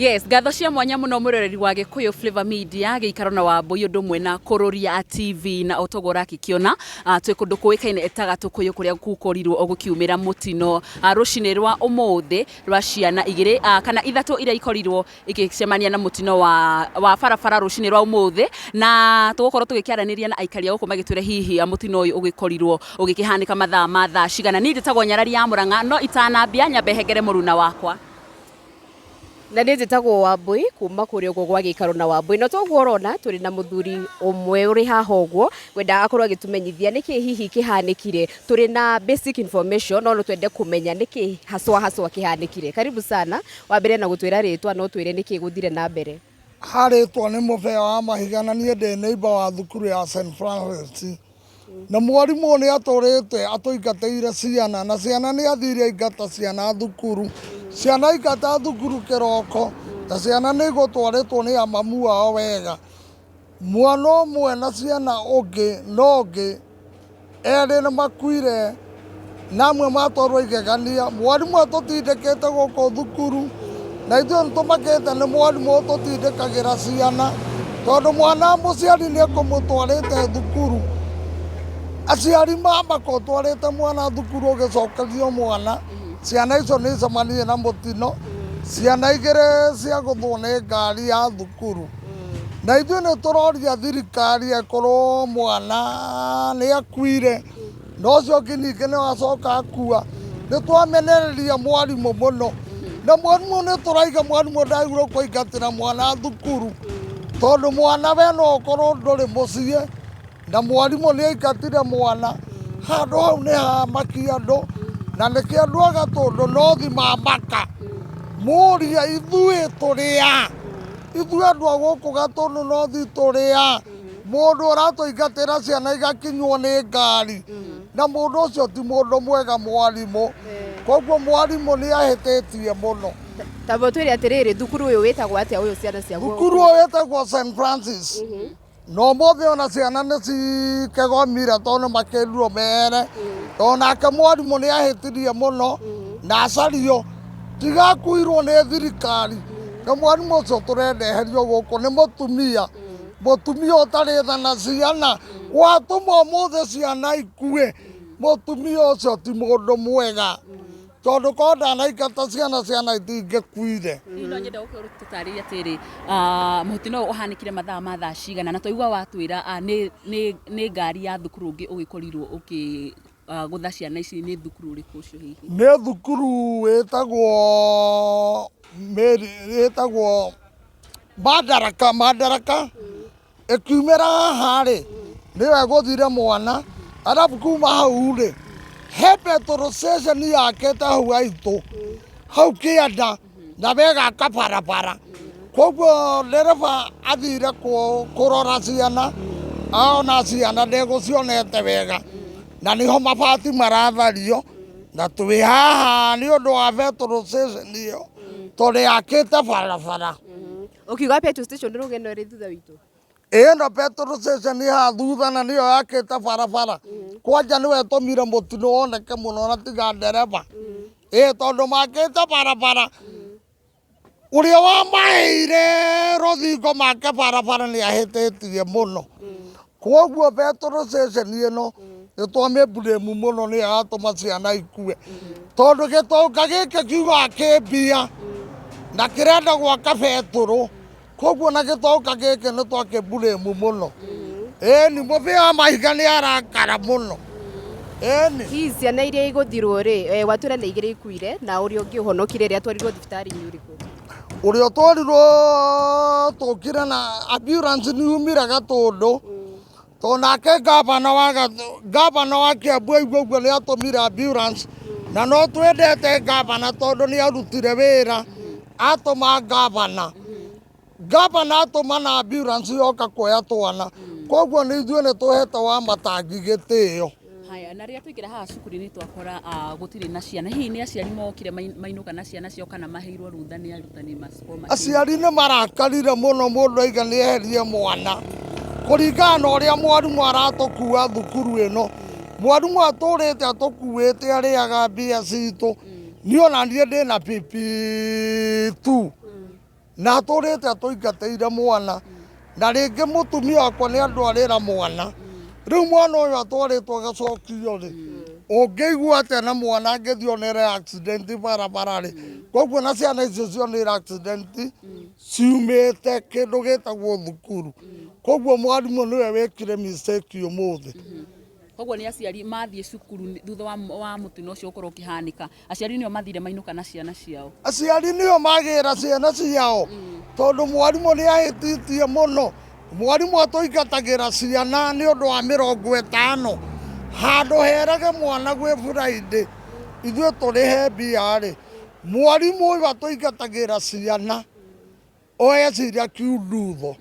Yes, ngatho cia mwanya muno mwiroreri wa Gikuyu Flavor Media giikaro na Wambui undu umwe na Kururia TV na otoguo ũrakikiona twi kundu kuikaine ta Gatukuyu kuria gukorirwo gukiumira mutino rucini rwa umuthi rwa ciana igiri kana ithatu iria ikorirwo igicemania na mutino wa barabara rucini rwa umuthi. Na tugukorwo tugikiaraniria na aikari a guku magitwira hihi mutino uyu ugikorirwo ugikihanika mathaa ma thaa cigana. Ni njitagwo Nyarari ya Murang'a, no itanambia nyambe hengere muruna wakwa. Na niĩ njĩtagwo Wambui kuma kũrĩa ũguo gwa gĩikaro na Wambui. Na toguo ũrona tũrĩ na mũthuri ũmwe ũrĩ haha ũguo ngwenda akorwo agĩtũmenyithia nĩkĩ hihi kĩhanĩkire. Tũrĩ na basic information, no no twende kũmenya nĩkĩ haswa haswa kĩhanĩkire. Karibu sana. Wambere na gũtwĩra rĩtwa, no twĩre nĩkĩ gũthire na mbere. Harĩtwo nĩ mũbea wa mahiga, na niĩ ndĩ neighbor wa thukuru ya St Francis. Na mwarimũ nĩ atũrĩte atũingatĩire ciana, na ciana nĩ athire aingata ciana thukuru. Ciana aingata thukuru kĩroko, na ciana nĩ igũtwarĩtwo nĩ amamu ao wega. Mwana ũmwe na ciana ũngĩ na ũngĩ erĩ nĩ makuire, na amwe matwarwo igegania. Mwarimũ atũtindĩkĩte gũkũ thukuru, na ithuĩ nĩ tũmakĩte nĩ mwarimũ ũtũtindĩkagĩra ciana, tondũ mwana mũciari nĩ ekũmũtwarĩte thukuru. Aciari mamaka ũtwarĩte mwana thukuru ũgĩcokerio mwana, ciana icio nĩ icemanirie na mũtino. Ciana igĩrĩ ciagũthwo nĩ ngari ya thukuru. Na ithuĩ nĩ tũroria thirikari ĩkorwo mwana nĩ akuire, na ũcio ũngĩ ningĩ nĩ acoka akua. Nĩ twamenereria mwarimũ mũno, na mwarimũ nĩ tũraiga mwarimũ ndagĩrĩirwo kũingatĩra mwana thukuru, tondũ mwana we no ũkorwo ndũrĩ mũciĩ, na mwarimũ nĩ aingatire mwana. Handũ hau nĩ hamakia andũ, na nĩkĩo andũ a Gatũndũ North mamaka mũria ithuĩ tũrĩ a, ithuĩ andũ a gũkũ Gatũndũ North tũrĩ a, mũndũ ũratũingatĩra ciana igakinywo nĩ ngari, na mũndũ ũcio ti mũndũ mwega mwarimũ. Koguo mwarimũ nĩ ahĩtĩtie mũno. Tamba twĩre atĩrĩrĩ, thukuru ũyũ wĩtagwo atĩa ũyũ ciana ciaguo? Thukuru ũyũ wĩtagwo St Francis. Na ũmũthĩ ona ciana nĩ cikĩgomire tondũ nĩ makĩrirwo mere, tondũ nake mwarimũ nĩ ahĩtirie mũno na acario tigakuirwo nĩ thirikari. Na mwarimũ ũcio tũrenda eherio gũkũ nĩ mũtumia, mũtumia ũtarĩ tha na ciana, watũma ũmũthĩ ciana ikue. Mũtumia ũcio ti mũndũ mwega, tondũ korwo ndanaingata ciana, ciana itingĩkuire. Hihi no nyende gũkorwo tũtarĩrie atĩrĩ, mũtino ũyũ ũhanĩkire mathaa ma thaa cigana? Na twaigua watwĩra nĩ ngari ya thukuru ũngĩ ũgĩkorirwo ũkĩ gũtha ciana ici, nĩ thukuru ũrĩkũ ũcio hihi? Nĩ thukuru wĩtagwo Mary, wĩtagwo Madaraka. Madaraka ĩkiumĩra haha rĩ, nĩyo ĩgũthire mwana. Arabu kuma hau rĩ, he petrol station yakĩte hau haitũ hau kĩanda, na begaka barabara. Koguo ndereba athire kũrora ciana, aona ciana ndegũcionete wega, na nĩho mabati marathario, na twĩ haha nĩ ũndũ wa petrol station ĩyo, tondũ yakĩte barabara. Ũkiuga petrol station, rũgeno ĩrĩ thutha witũ. Ĩno petrol station haha thutha, na nĩyo yakĩte barabara. Kwanja nĩwe ĩtũmire mũtino woneke mũno, na tiga ndereba ĩ, tondũ makĩte barabara. Ũrĩa wamaheire rũthingo make barabara nĩ ahĩtĩtie mũno. Koguo petrol station ĩno nĩ twamĩblame mũno, nĩyo yatũma ciana ikue, tondũ gĩtonga gĩkĩ kiugaga kĩ mbia na kĩrenda gwaka betũrũ. Koguo na gĩtonga gĩkĩ nĩ twakĩblame mũno. Ĩni, mũbĩa wa mahiga nĩ arakara mũno, ĩni. Hihi ciana iria igũthirwo rĩ, watwĩra nĩ igĩrĩ ikuire, na ũrĩa ũngĩ ũhonokire rĩ, atwarirwo thibitarĩ-inĩ ũrĩkũ? Ũrĩa ũtwarirwo, tũkire na ambulance nĩ umire Gatũndũ, tondũ nake gavana wa Kiambu aigua ũguo nĩ atũmire ambulance. Na no twendete gavana tondũ nĩ arutire wĩra atũma gavana. Gavana atũma na ambulance yoka kuoya twana. Koguo nĩ ithuĩ nĩ tũhete wa matangi gĩtĩo. Haya, na rĩrĩa twaingĩra haha cukuru-inĩ twakora gũtirĩ na ciana. Hihi nĩ aciari mokire mainũka na ciana ciao, kana maheirwo rũtha nĩ arutani makorwo makĩ? Aciari nĩ marakarire mũno. Mũndũ aiga nĩ eherie mwana kũringana na ũrĩa mwarimũ aratũkua thukuru ĩno. Mwarimũ atũrĩte atũkuĩte, arĩaga mbia citũ. Niĩ ona niĩ ndĩna PP2. Na atũrĩte atũingatĩire mwana na rĩngĩ mũtumia wakwa nĩ andwarĩra mwana. Rĩu mwana ũyũ atwarĩtwo agacokio rĩ, ũngĩigua atĩa na mwana angĩthiĩ onere accident barabara rĩ? Koguo na ciana icio cioneire accident ciumĩte kĩndũ gĩtagwo thukuru. Koguo mwarimũ nĩwe wĩkire mistake ũmũthĩ. Koguo nĩ aciari mathiĩ cukuru thutha wa mũtino ũcio gũkorwo ũkĩhanĩka, aciari nĩo mathire mainũka na ciana ciao. Aciari nĩo magĩra ciana ciao tondũ mwarimũ nĩ ahĩtĩtie mũno. Mwarimũ atũingatagĩra ciana nĩ ũndũ wa 50 handũ herage mwana gwĩ Friday ithuĩ tũrĩhe mbia rĩ, mwarimũ ũyũ atũingatagĩra ciana Oeciria kiundutho.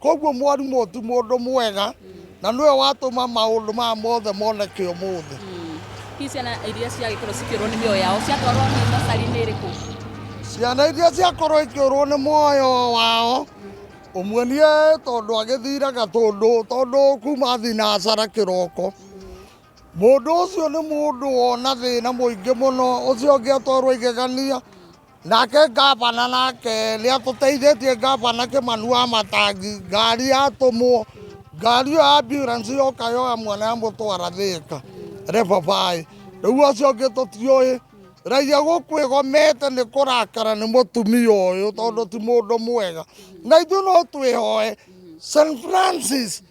Koguo mwarimũ ũyũ ti mũndũ mwega na nĩwe watũma maũndũ maya mothe moneke ũmũthĩ. Hihi ciana iria ciagĩkorwo cikĩũrwo nĩ mĩoyo yao ciatwarwo nĩ mocarĩ-inĩ ĩrĩkũ? Ciana iria ciakorwo ikĩũrwo nĩ muoyo wao, ũmwe niĩ tondũ agĩthire Gatũndũ tondũ kuma thinacara kĩroko, mũndũ ũcio nĩ mũndũ wona thĩna mũingĩ mũno, ũcio ũngĩ atwarwo igegania. Nake ngavana nake nĩ atũteithĩtie ngavana Kĩmani wa Matangi, ngari yatũmwo, ngari ĩyo ya ambulance yoka yoya mwana yamũtwara Thĩka Rĩbabaĩ. Rĩu ũcio ũngĩ tũtiũĩ, raia gũkũ ĩgomete nĩ kũrakara nĩ mũtumia ũyũ tondũ ti mũndũ mwega. Na ithuĩ no twĩhoe St Francis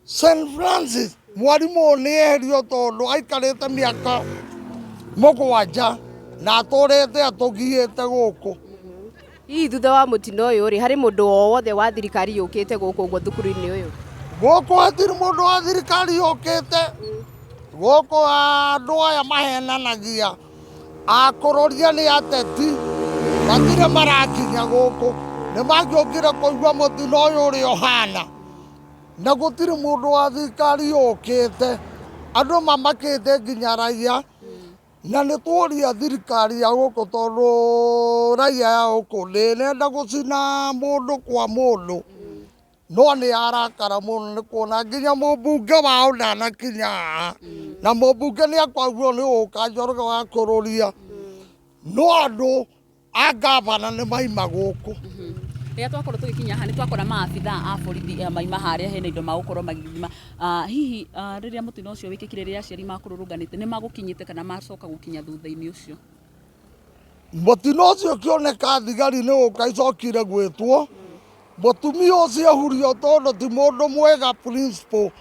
St Francis mwarimũ ũyũ nĩ eherio tondũ aikarĩte mĩaka 7 na atũrĩte atũgiĩte gũkũ. Hihi thutha wa mũtino ũyũ rĩ, harĩ mũndũ o wothe wa thirikari yũkĩte gũkũ ũguo thukuru-inĩ ũyũ? Gũkũ hatirĩ mũndũ wa thirikari yũkĩte gũkũ, andũ aya mahenanagia akũrũria nĩ ateti matirĩ marakinya gũkũ, nĩ mangĩokire kũigua mũtino ũyũ ũrĩa ũhana. Na gũtirĩ mũndũ wa thirikari ũkĩte, andũ mamakĩte nginya raia, na nĩ tworia thirikari ya gũkũ tondũ raia ya gũkũ ndĩnenda gũcina mũndũ kwa mũndũ, no nĩ yarakara mũno nĩ kuona nginya mũmbunge wao ndanakinya haha, na mũmbunge nĩ akwagwo nĩ gũka Njoroge wa kũrũria, no andũ A ngavana nĩ maima gũkũ. Rĩrĩa twakorwo tũgĩkinya haha nĩ twakora maabitha a borithi maima harĩa hena indo magũkorwo magĩthima. Hihi rĩrĩa mũtino ũcio wĩkĩkire rĩrĩa aciari makũrũrũnganĩte nĩ magũkinyĩte kana macoka gũkinya thutha-inĩ ũcio? Mũtino ũcio ũkĩoneka thigari nĩ gũka icokire gwĩtwo, mũtumia ũcio ehurio tondũ ti mũndũ mwega principal,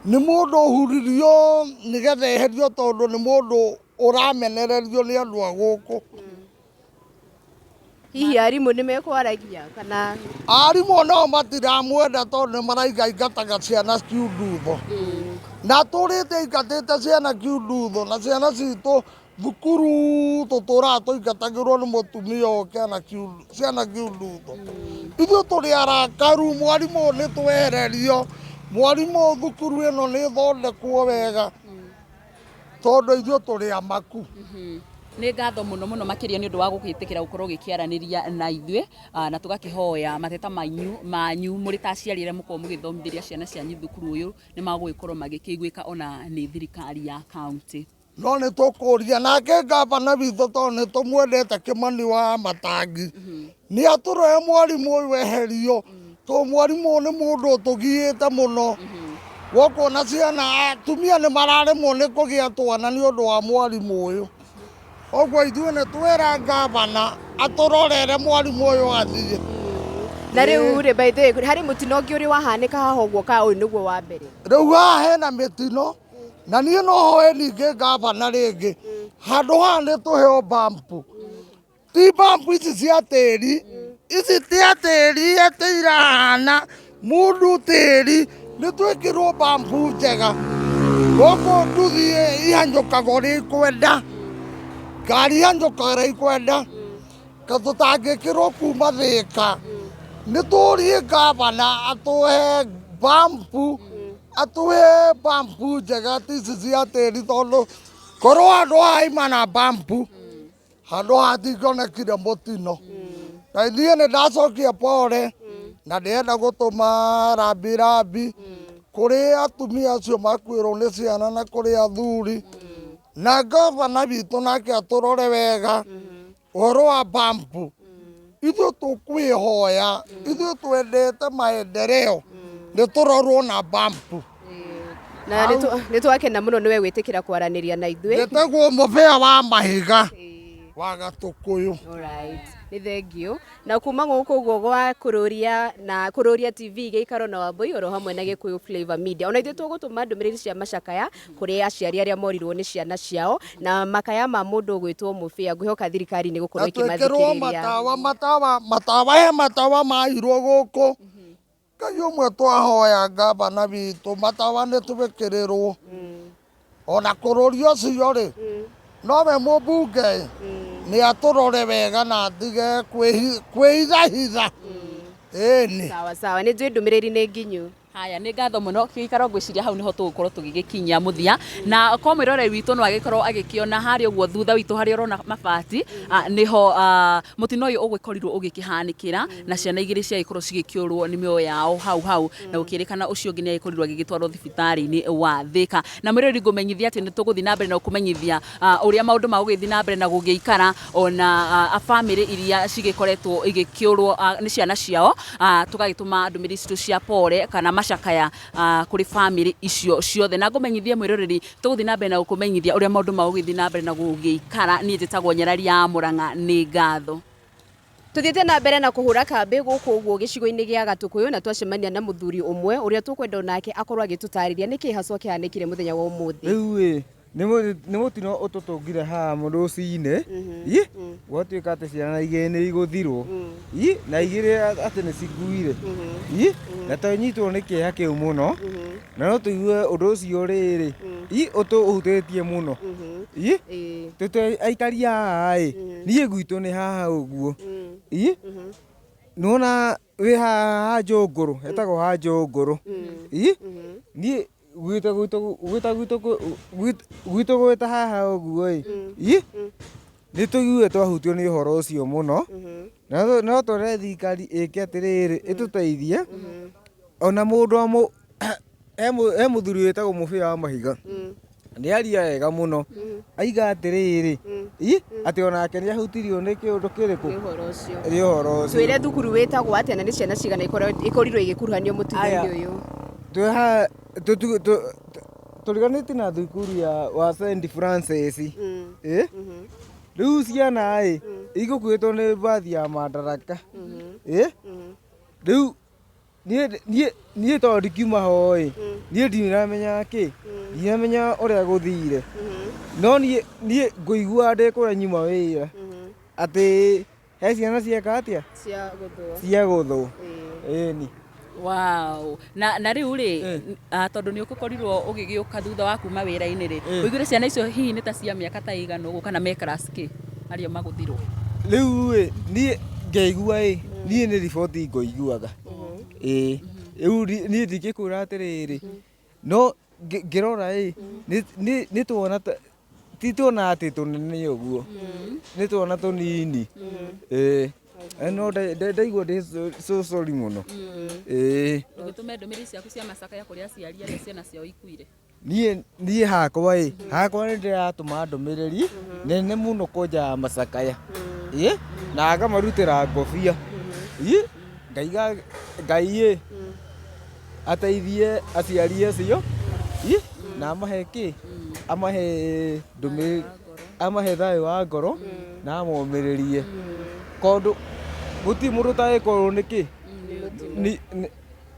nĩ mũndũ ũhuririo nĩgetha eherio tondũ nĩ mũndũ ũramenererio nĩ andũ a gũkũ. Hihi arimũ nĩ mekwaragia kana? Arimũ nao matiramwenda tondũ nĩ maraiga aingataga ciana kiundutho. Na atũrĩte aingatĩte ciana kiundutho na ciana citũ thukuru tũtũraga tũingatagĩrwo nĩ mũtumia ũyũ ciana kiundutho. Ithuĩ tũrĩ arakaru, mwarimũ nĩ twehererio, mwarimũ thukuru ĩno nĩ ĩthondekwo wega. Tondũ ithuĩ tũrĩ amaku. Nĩ ngatho mũno mũno makĩria nĩ ũndũ wa gũgĩtĩkĩra gũkorwo ũgĩkĩaranĩria na ithuĩ, na tũgakĩhoya mateta manyu mũrĩ ta aciari arĩa mũkoragwo mũgĩthomithĩria ciana cianyu thukuru ũyũ nĩ magũgĩkorwo magĩkĩiguĩka ona nĩ thirikari ya kaũntĩ. No nĩ tũkũria nake ngavana witũ tondũ nĩ tũmwendete Kĩmani wa Matangi, nĩ atũrore mwarimũ ũyũ eherio, tondũ mwarimũ ũyũ nĩ mũndũ ũtũgiĩte mũno. Gũkũ na ciana atumia nĩ mararemwo nĩ kũgĩa twana nĩ ũndũ wa mwarimũ ũyũ. Ũguo ithuĩ nĩ twĩra ngavana atũrorere mwarimũ ũyũ athiĩ. Na rĩu rĩ, by the way, harĩ mũtino ũngĩ ũrĩ wahanĩka haha ũguo kana ũyũ nĩguo wa mbere? Rĩu haha hena mĩtino na niĩ no hoe ningĩ ngavana rĩngĩ handũ haha nĩ tũheo bampu. Ti mbambu ici cia tĩri, ici ti a tĩri atĩ irahana mundu tĩri, nĩ twĩkĩrwo mbambu njega. Gũkũ nduthi ihanyũkaga ũrĩa ikwenda, ngari ihanyũkaga ũrĩa ikwenda, ta tũtangĩkĩrwo kuma Thĩka, nĩ tũrie ngavana atũhe mbambu, atũhe mbambu njega ti ici cia tĩri tondũ korwo handũ haha haima na mbambu. Handũ hatingĩonekire mũtino. Na niĩ nĩ ndacokia pole na ndĩrenda gũtũma rambi rambi kũrĩ atumia acio makuĩrwo nĩ ciana na kũrĩ athuri. Na ngavana witũ nake atũrore wega ũhoro wa bambu. Ithuĩ tũkwĩhoya, ithuĩ twendete maendeleo, nĩ tũrorwo na bampu. Na nĩ twakena mũno nĩwe gwĩtĩkĩra kwaranĩria na ithuĩ. Njĩtagwo mũbĩa wa mahiga wa Gatũkũyũ. Alright. Nĩ thengiũ. Na kuma gũkũ ũguo gwa Kũrũria na Kũrũria TV gĩikaro na Wambũi oro hamwe na Gĩkũyũ Flavor Media. Ona ithuĩ tũgũtũma ndũmĩrĩri cia macakaya kũrĩ aciari arĩa morirwo nĩ ciana ciao na makaya ma mũndũ ũgwĩtwo Mũbĩa. Ngwĩhoka thirikari nĩ gũkorwo Na twĩkĩrwo ĩkĩmathikĩrĩria. Matawa, matawa, matawa, he matawa mairwo gũkũ. Ngai ũmwe twahoya ngavana witũ matawa nĩ twĩkĩrĩrwo. Ona kũrũria ũcio rĩ, nowe mũmbunge ĩ, nĩ atũrore wega na atige kwĩhithahitha. Ĩni. Sawa sawa, nĩ njũĩ ndũmĩrĩri nĩ nginyu. Haya, nĩ ngatho mũno. Gĩikaro ngwĩciria hau nĩho tũgũkorwo tũgĩgĩkinyia mũthia, na ko mwĩroreri witũ no agĩkorwo agĩkĩona harĩa ũguo thutha witũ harĩa ũrona mabati, nĩho mũtino ũyũ ũgĩkorirwo ũgĩkĩhanĩkĩra, na ciana igĩrĩ ciagĩkorwo cigĩkĩũrwo nĩ mĩoyo yao hau hau, na gũkĩrĩkana ũcio ũngĩ nĩ agĩkorirwo agĩgĩtwarwo thibitarĩ-inĩ wa Thĩka. Na mwĩroreri ngũmenyithia atĩ nĩ tũgũthiĩ na mbere na gũkũmenyithia ũrĩa maũndũ magũgĩthiĩ na mbere na gũgĩikara, ona bamĩrĩ iria cigĩkoretwo igĩkĩũrwo nĩ ciana ciao, tũgagĩtũma ndũmĩrĩri citũ cia pole kana macakaya kũrĩ bamĩrĩ icio ciothe. Na ngũmenyithie mwĩroreri, tũgũthiĩ na mbere na gũkũmenyithia ũrĩa maũndũ magũgĩthiĩ na mbere na gũgĩikara. Niĩ njĩtagwo Nyarari ya Mũrang'a, nĩ ngatho. Tũthiĩte na mbere na kũhũra kambĩ gũkũ ũguo gĩcigo-inĩ gĩa Gatũkũyũ na twacemania na mũthuri ũmwe ũrĩa tũkwenda onake akorwo agĩtũtarĩria nĩkĩ haswa kĩhanĩkire mũthenya wa ũmũthĩ. Rĩu ĩ nĩ mũtino ũtũtũngire haha rũcinĩ, i gwatuĩka atĩ ciana igĩrĩ nĩ igũthirwo, i na igĩrĩ atĩ nĩ cikuire, i na twanyitwo nĩ kĩeha kĩu mũno, na no tũigue ũndũ ũcio rĩrĩ i ũtũhutĩtie mũno, i tũtũ aikari a haha ĩ, niĩ gwitũ nĩ haha ũguo, i nĩwona wĩ haha ha Njũngũrũ, hetagwo ha Njũngũrũ, i niĩ gwitũ gwitũ gwitũ gwitũ gwitũ gwĩta haha ũguo ĩ, i nĩ tũiguire twahutio nĩ ũhoro ũcio mũno, na no twĩre thirikari ĩke atĩrĩrĩ, ĩtũteithie, ona mũndũ amũ he mũthuri wĩtagwo Mũbĩa wa Mahiga, nĩ aria wega mũno, aiga atĩrĩrĩ, i atĩ onake nĩ ahutirio nĩ kĩũndũ kĩrĩkũ? Nĩ ũhoro ũcio. Nĩ ũhoro ũcio. Twĩre thukuru wĩtagwo atĩa na nĩ ciana cigana ikorirwo igĩkuruhanio mũtino-inĩ ũyũ? Twĩ haha tũriganĩtie na thukuru ya wa St Francis, ĩ rĩu ciana ĩ igũkuĩtwo nĩ bathi ya Madaraka, ĩ rĩu niĩ niĩ tondũ ndikiuma ho ĩ, niĩ ndinamenya kĩ, ndinamenya ũrĩa gũthire, no niĩ niĩ ngũigua ndĩ kũrĩa nyuma wĩra atĩ he ciana cieka atĩa? Cia gũthwo. Cia gũthwo. Ĩni. Wow. Na rĩu rĩ, tondũ nĩ ũgĩkorirwo ũgĩgĩũka thutha wa kuma wĩra-inĩ rĩ, ũiguire ciana icio hihi nĩ ta cia mĩaka ta ĩigana ũguo kana me class kĩ arĩa magũthirwo? Rĩu ĩ niĩ ngĩigua ĩ, niĩ nĩ riboti ngũiguaga. Ĩĩ. Rĩu niĩ ndingĩkwĩra atĩrĩrĩ, no ngĩrora ĩ, nĩ tuona ti tuona atĩ tũnene ũguo, nĩ tuona tũnini. Ĩĩ. No ndaigua ndĩ so sorry mũno. Ĩĩ. Ndũgĩtũme ndũmĩrĩri ciaku cia macakaya kũrĩ aciari arĩa ciana ciao ikuire. Niĩ niĩ hakwa ĩ, hakwa nĩ ndĩratũma ndũmĩrĩri nene mũno kwanja ya macakaya. Ĩ na ngamarutĩra ngobia. Ĩ ngaiga Ngai ĩ ateithie aciari acio, ĩ na amahe kĩ? Amahe ndũmĩrĩri, amahe thayũ wa ngoro na amomĩrĩrie. Tondũ gũtirĩ mũndũ ũtangĩkorwo nĩ kĩ?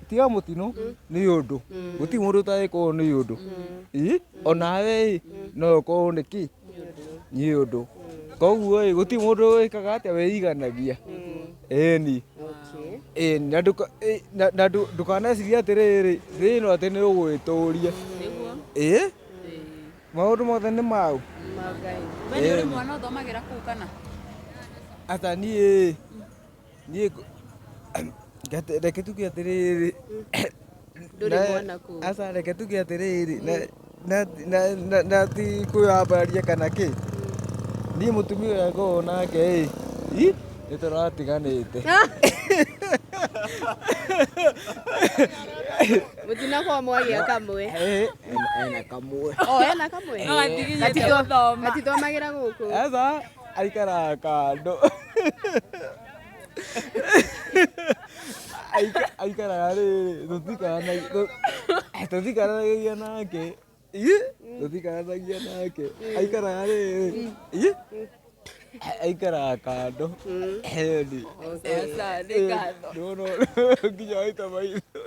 Tiga mũtino nĩ ũndũ, gũtirĩ mũndũ ũtangĩkorwo nĩ ũndũ. Ĩ onawe ĩ no ũkorwo nĩ kĩ? Nĩ ũndũ. Koguo ĩ gũtirĩ mũndũ wĩkaga atĩa wĩiganagia. Ĩni. Ĩni na ndũkanecirie atĩrĩrĩ, thĩ ĩno atĩ nĩ ũgwĩtũria. Ĩ maũndũ mothe nĩ mau? We nĩ ũrĩ mwana ũthomagĩra kũu kana? Ata niĩ niĩ reke tuge atĩrĩrĩ, Ndũrĩ mwana kũu. Aca reke tuge atĩrĩrĩ, na ti kwĩyambararia kana kĩ, niĩ mũtumia ũrĩa ngoragwo nake ĩ, i nĩ tũratiganĩte. Mũtinakorwo mwagĩa kamwe. Ĩ, ena kamwe. O ena kamwe. No atiginyĩte gũthoma. Gatithomagĩra gũkũ. Aca aikaraga kando. Aikaraga rĩrĩ, tũtikaranagia nake. Ĩ, tũtikaranagia nake. Aikaraga rĩrĩ, ĩ, aikaraga kando. Ĩni. Sasa, nĩ ngatho. Nĩwona nginya waita maitho.